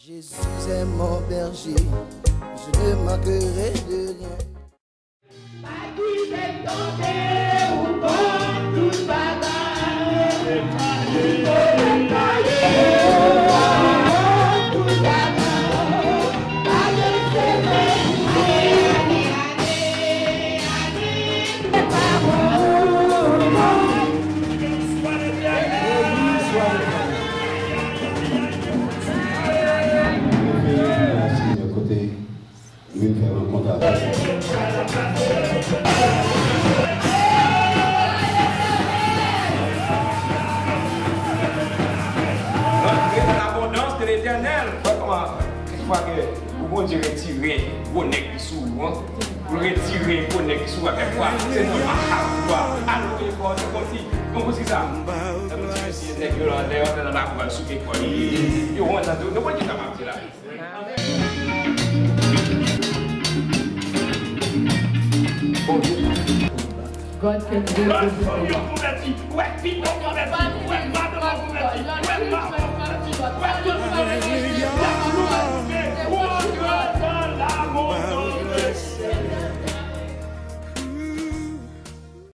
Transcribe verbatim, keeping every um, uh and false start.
Jésus est mon berger, je ne manquerai de rien. Kote m vin fè rankont avè l. Rentrer dans l'abondance de l'Éternel. Wè kòman, kèk fwa ke pou Bondye retire gwo nèg ki sou ou an, pou l retire gwo nèg ki sou ou a, kèk fwa, se nan makab ou a. Al voye kò w, se kòmsi, konprann ki sa? Sa vle di mesye nèg yo la, lè yo antre nan lakou, al souke kò yo. Yo wont nan do, nou konn ki sa m ap di la. God can do it. Fanm yo konvèti, wè pitit konvèti, wè madanm konvèti, wè manman konvèti, wè tout moun konvèti.